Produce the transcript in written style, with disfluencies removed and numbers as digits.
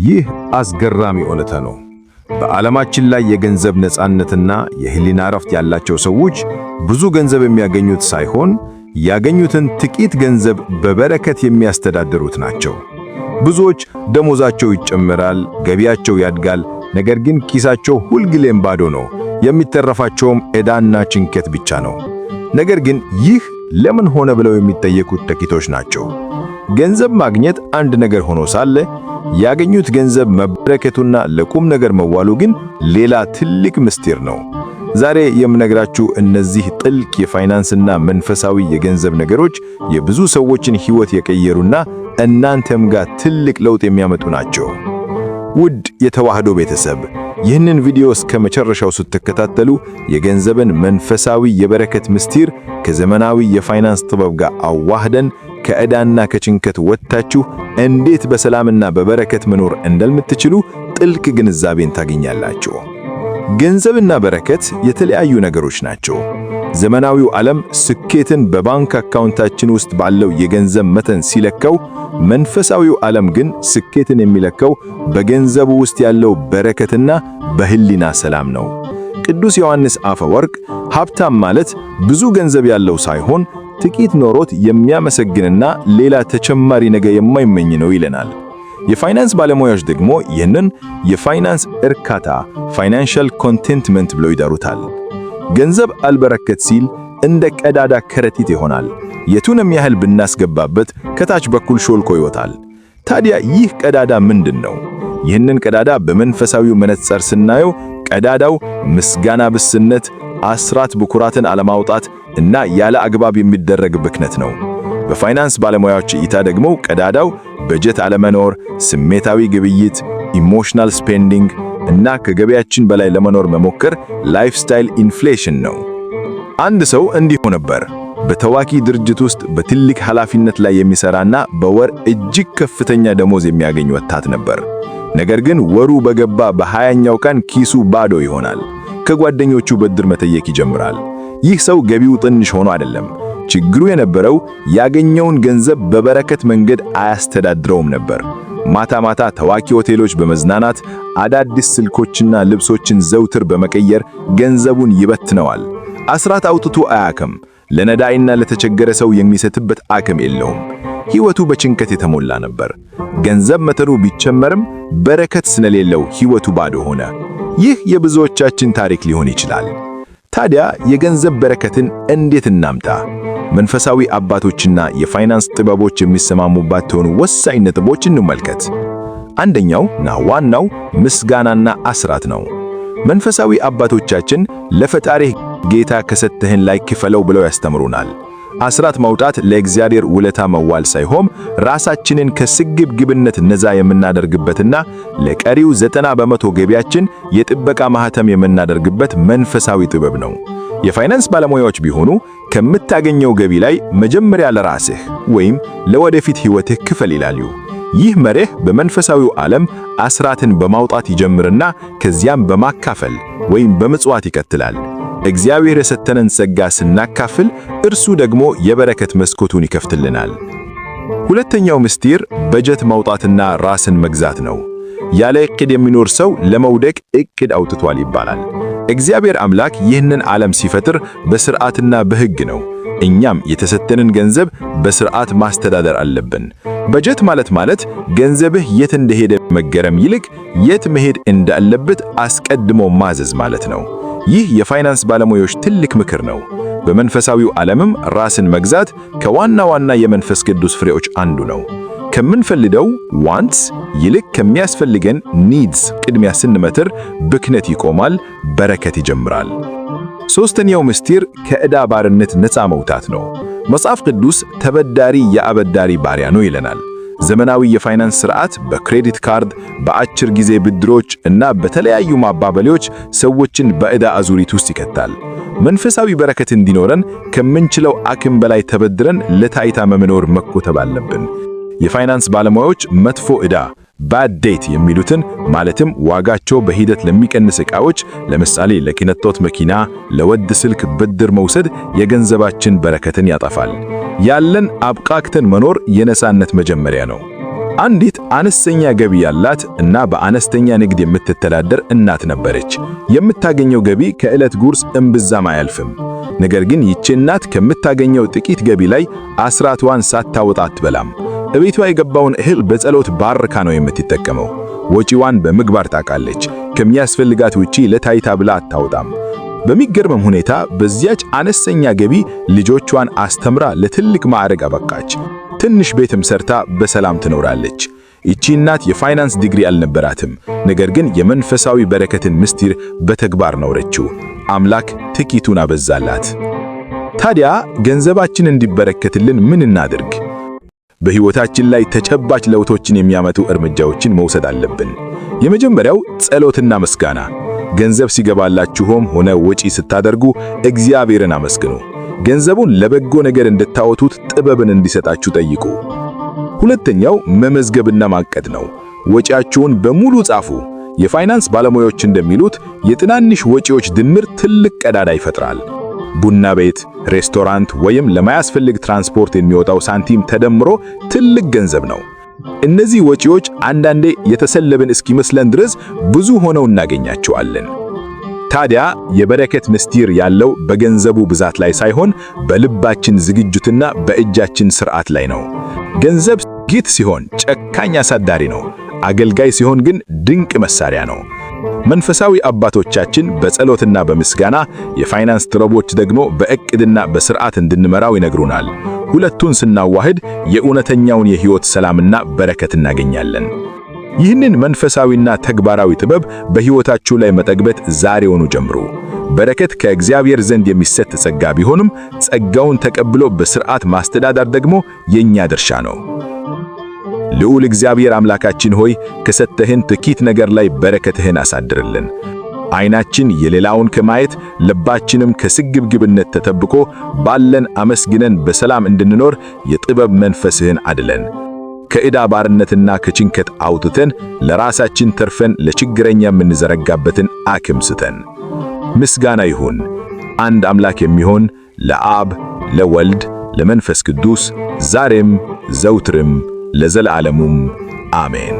ይህ አስገራሚ እውነታ ነው። በዓለማችን ላይ የገንዘብ ነፃነትና የህሊና እረፍት ያላቸው ሰዎች ብዙ ገንዘብ የሚያገኙት ሳይሆን ያገኙትን ጥቂት ገንዘብ በበረከት የሚያስተዳድሩት ናቸው። ብዙዎች ደሞዛቸው ይጨምራል፣ ገቢያቸው ያድጋል፣ ነገር ግን ኪሳቸው ሁልጊዜም ባዶ ነው። የሚተረፋቸውም ዕዳና ጭንቀት ብቻ ነው። ነገር ግን ይህ ለምን ሆነ ብለው የሚጠየቁት ጥቂቶች ናቸው። ገንዘብ ማግኘት አንድ ነገር ሆኖ ሳለ ያገኙት ገንዘብ መበረከቱና ለቁም ነገር መዋሉ ግን ሌላ ትልቅ ምስጢር ነው። ዛሬ የምነግራችሁ እነዚህ ጥልቅ የፋይናንስና መንፈሳዊ የገንዘብ ነገሮች የብዙ ሰዎችን ሕይወት የቀየሩና እናንተም ጋር ትልቅ ለውጥ የሚያመጡ ናቸው። ውድ የተዋህዶ ቤተሰብ፣ ይህንን ቪዲዮ እስከ መጨረሻው ስትከታተሉ የገንዘብን መንፈሳዊ የበረከት ምስጢር ከዘመናዊ የፋይናንስ ጥበብ ጋር አዋህደን ከዕዳና ከጭንቀት ወጥታችሁ እንዴት በሰላምና በበረከት መኖር እንደምትችሉ ጥልቅ ግንዛቤን ታገኛላችሁ። ገንዘብና በረከት የተለያዩ ነገሮች ናቸው። ዘመናዊው ዓለም ስኬትን በባንክ አካውንታችን ውስጥ ባለው የገንዘብ መጠን ሲለካው፣ መንፈሳዊው ዓለም ግን ስኬትን የሚለካው በገንዘቡ ውስጥ ያለው በረከትና በህሊና ሰላም ነው። ቅዱስ ዮሐንስ አፈወርቅ ሀብታም ማለት ብዙ ገንዘብ ያለው ሳይሆን ጥቂት ኖሮት የሚያመሰግንና ሌላ ተጨማሪ ነገር የማይመኝ ነው ይለናል። የፋይናንስ ባለሙያዎች ደግሞ ይህንን የፋይናንስ እርካታ፣ financial contentment ብለው ይጠሩታል። ገንዘብ አልበረከት ሲል እንደ ቀዳዳ ከረጢት ይሆናል። የቱንም ያህል ብናስገባበት ከታች በኩል ሾልኮ ይወጣል። ታዲያ ይህ ቀዳዳ ምንድን ነው? ይህንን ቀዳዳ በመንፈሳዊው መነጽር ስናየው ቀዳዳው ምስጋና ብስነት፣ አስራት በኩራትን አለማውጣት እና ያለ አግባብ የሚደረግ ብክነት ነው። በፋይናንስ ባለሙያዎች እይታ ደግሞ ቀዳዳው በጀት አለመኖር፣ ስሜታዊ ግብይት፣ emotional spending እና ከገቢያችን በላይ ለመኖር መሞከር፣ lifestyle inflation ነው። አንድ ሰው እንዲህ ነበር። በታዋቂ ድርጅት ውስጥ በትልቅ ኃላፊነት ላይ የሚሰራና በወር እጅግ ከፍተኛ ደሞዝ የሚያገኝ ወጣት ነበር። ነገር ግን ወሩ በገባ በ20ኛው ቀን ኪሱ ባዶ ይሆናል። ከጓደኞቹ ብድር መጠየቅ ይጀምራል። ይህ ሰው ገቢው ትንሽ ሆኖ አይደለም። ችግሩ የነበረው ያገኘውን ገንዘብ በበረከት መንገድ አያስተዳድረውም ነበር። ማታ ማታ ታዋቂ ሆቴሎች በመዝናናት፣ አዳዲስ ስልኮችና ልብሶችን ዘውትር በመቀየር ገንዘቡን ይበትነዋል። አስራት አውጥቶ አያውቅም። ለነዳይና ለተቸገረ ሰው የሚሰጥበት አቅም የለውም። ሕይወቱ በጭንቀት የተሞላ ነበር። ገንዘብ መጠኑ ቢጨመርም በረከት ስለሌለው ሕይወቱ ባዶ ሆነ። ይህ የብዙዎቻችን ታሪክ ሊሆን ይችላል። ታዲያ የገንዘብ በረከትን እንዴት እናምጣ? መንፈሳዊ አባቶችና የፋይናንስ ጥበቦች የሚስማሙባቸውን ወሳኝ ነጥቦች እንመልከት። አንደኛው እና ዋናው ምስጋናና አስራት ነው። መንፈሳዊ አባቶቻችን ለፈጣሪህ ጌታ ከሰጠህን ላይ ክፈለው ብለው ያስተምሩናል። አስራት ማውጣት ለእግዚአብሔር ውለታ መዋል ሳይሆን ራሳችንን ከስግብግብነት ነፃ የምናደርግበትና ለቀሪው 90% ገቢያችን የጥበቃ ማህተም የምናደርግበት መንፈሳዊ ጥበብ ነው። የፋይናንስ ባለሙያዎች ቢሆኑ ከምታገኘው ገቢ ላይ መጀመሪያ ለራስህ ወይም ለወደፊት ሕይወትህ ክፈል ይላሉ። ይህ መርህ በመንፈሳዊው ዓለም አስራትን በማውጣት ይጀምርና ከዚያም በማካፈል ወይም በምጽዋት ይቀጥላል። እግዚአብሔር የሰጠንን ጸጋ ስናካፍል እርሱ ደግሞ የበረከት መስኮቱን ይከፍትልናል። ሁለተኛው ምስጢር በጀት ማውጣትና ራስን መግዛት ነው። ያለ ዕቅድ የሚኖር ሰው ለመውደቅ ዕቅድ አውጥቷል ይባላል። እግዚአብሔር አምላክ ይህንን ዓለም ሲፈጥር በስርዓትና በሕግ ነው። እኛም የተሰጠንን ገንዘብ በስርዓት ማስተዳደር አለብን። በጀት ማለት ገንዘብህ የት እንደሄደ መገረም ይልቅ የት መሄድ እንዳለበት አስቀድሞ ማዘዝ ማለት ነው። ይህ የፋይናንስ ባለሙያዎች ትልቅ ምክር ነው። በመንፈሳዊው ዓለምም ራስን መግዛት ከዋና ዋና የመንፈስ ቅዱስ ፍሬዎች አንዱ ነው። ከምንፈልገው wants ይልቅ ከሚያስፈልገን needs ቅድሚያ ስንመትር ብክነት ይቆማል፣ በረከት ይጀምራል። ሦስተኛው ምስጢር ከዕዳ ባርነት ነፃ መውጣት ነው። መጽሐፍ ቅዱስ ተበዳሪ የአበዳሪ ባሪያ ነው ይለናል። ዘመናዊ የፋይናንስ ስርዓት በ credit card፣ በአጭር ጊዜ ብድሮች እና በተለያዩ ማባበያዎች ሰዎችን በዕዳ አዙሪት ውስጥ ይከታል። መንፈሳዊ በረከት እንዲኖረን ከምንችለው አቅም በላይ ተበድረን ለታይታ መኖር መቆጠብ አለብን። የፋይናንስ ባለሙያዎች መጥፎ ዕዳ፣ bad debt የሚሉትን፣ ማለትም ዋጋቸው በሂደት ለሚቀንስ ዕቃዎች፣ ለምሳሌ ለቅንጦት መኪና፣ ለውድ ስልክ ብድር መውሰድ የገንዘባችን በረከትን ያጠፋል። ያለን አብቃቅተን መኖር የነፃነት መጀመሪያ ነው። አንዲት አነስተኛ ገቢ ያላት እና በአነስተኛ ንግድ የምትተዳደር እናት ነበረች። የምታገኘው ገቢ ከዕለት ጉርስ እምብዛም አያልፍም። ነገር ግን ይቺ እናት ከምታገኘው ጥቂት ገቢ ላይ አስራቷን ሳታወጣ አትበላም። እቤቷ የገባውን እህል በጸሎት ባርካ ነው የምትጠቀመው። ወጪዋን በምግባር ታውቃለች። ከሚያስፈልጋት ውጪ ለታይታ ብላ አታወጣም። በሚገርምም ሁኔታ በዚያች አነስተኛ ገቢ ልጆቿን አስተምራ ለትልቅ ማዕረግ አበቃች። ትንሽ ቤትም ሰርታ በሰላም ትኖራለች። ይቺ እናት የፋይናንስ ዲግሪ አልነበራትም፣ ነገር ግን የመንፈሳዊ በረከትን ምስጢር በተግባር ኖረችው። አምላክ ጥቂቱን አበዛላት። ታዲያ ገንዘባችን እንዲበረከትልን ምን እናድርግ? በሕይወታችን ላይ ተጨባጭ ለውጦችን የሚያመጡ እርምጃዎችን መውሰድ አለብን። የመጀመሪያው ጸሎትና ምስጋና። ገንዘብ ሲገባላችሁም ሆነ ወጪ ስታደርጉ እግዚአብሔርን አመስግኑ። ገንዘቡን ለበጎ ነገር እንድታወጡት ጥበብን እንዲሰጣችሁ ጠይቁ። ሁለተኛው መመዝገብና ማቀድ ነው። ወጪያችሁን በሙሉ ጻፉ። የፋይናንስ ባለሙያዎች እንደሚሉት የትናንሽ ወጪዎች ድምር ትልቅ ቀዳዳ ይፈጥራል። ቡና ቤት፣ ሬስቶራንት ወይም ለማያስፈልግ ትራንስፖርት የሚወጣው ሳንቲም ተደምሮ ትልቅ ገንዘብ ነው። እነዚህ ወጪዎች አንዳንዴ የተሰለብን እስኪመስለን ድረስ ብዙ ሆነው እናገኛቸዋለን። ታዲያ የበረከት ምስጢር ያለው በገንዘቡ ብዛት ላይ ሳይሆን በልባችን ዝግጁትና በእጃችን ስርዓት ላይ ነው። ገንዘብ ጌት ሲሆን ጨካኝ አሳዳሪ ነው። አገልጋይ ሲሆን ግን ድንቅ መሳሪያ ነው። መንፈሳዊ አባቶቻችን በጸሎትና በምስጋና፣ የፋይናንስ ጥበቦች ደግሞ በእቅድና በስርዓት እንድንመራው ይነግሩናል። ሁለቱን ስናዋህድ የእውነተኛውን የሕይወት ሰላምና በረከት እናገኛለን። ይህንን መንፈሳዊና ተግባራዊ ጥበብ በሕይወታችሁ ላይ መጠግበት ዛሬውኑ ጀምሩ። በረከት ከእግዚአብሔር ዘንድ የሚሰጥ ጸጋ ቢሆንም ጸጋውን ተቀብሎ በስርዓት ማስተዳደር ደግሞ የኛ ድርሻ ነው። ልዑል እግዚአብሔር አምላካችን ሆይ፣ ከሰጠህን ጥቂት ነገር ላይ በረከትህን አሳድርልን። ዓይናችን የሌላውን ከማየት፣ ልባችንም ከስግብግብነት ተጠብቆ ባለን አመስግነን በሰላም እንድንኖር የጥበብ መንፈስህን አድለን። ከዕዳ ባርነትና ከጭንቀት አውጥተን ለራሳችን ተርፈን ለችግረኛ የምንዘረጋበትን አቅም ስጠን። ምስጋና ይሁን አንድ አምላክ የሚሆን ለአብ፣ ለወልድ፣ ለመንፈስ ቅዱስ፣ ዛሬም ዘውትርም ለዘላለሙም አሜን።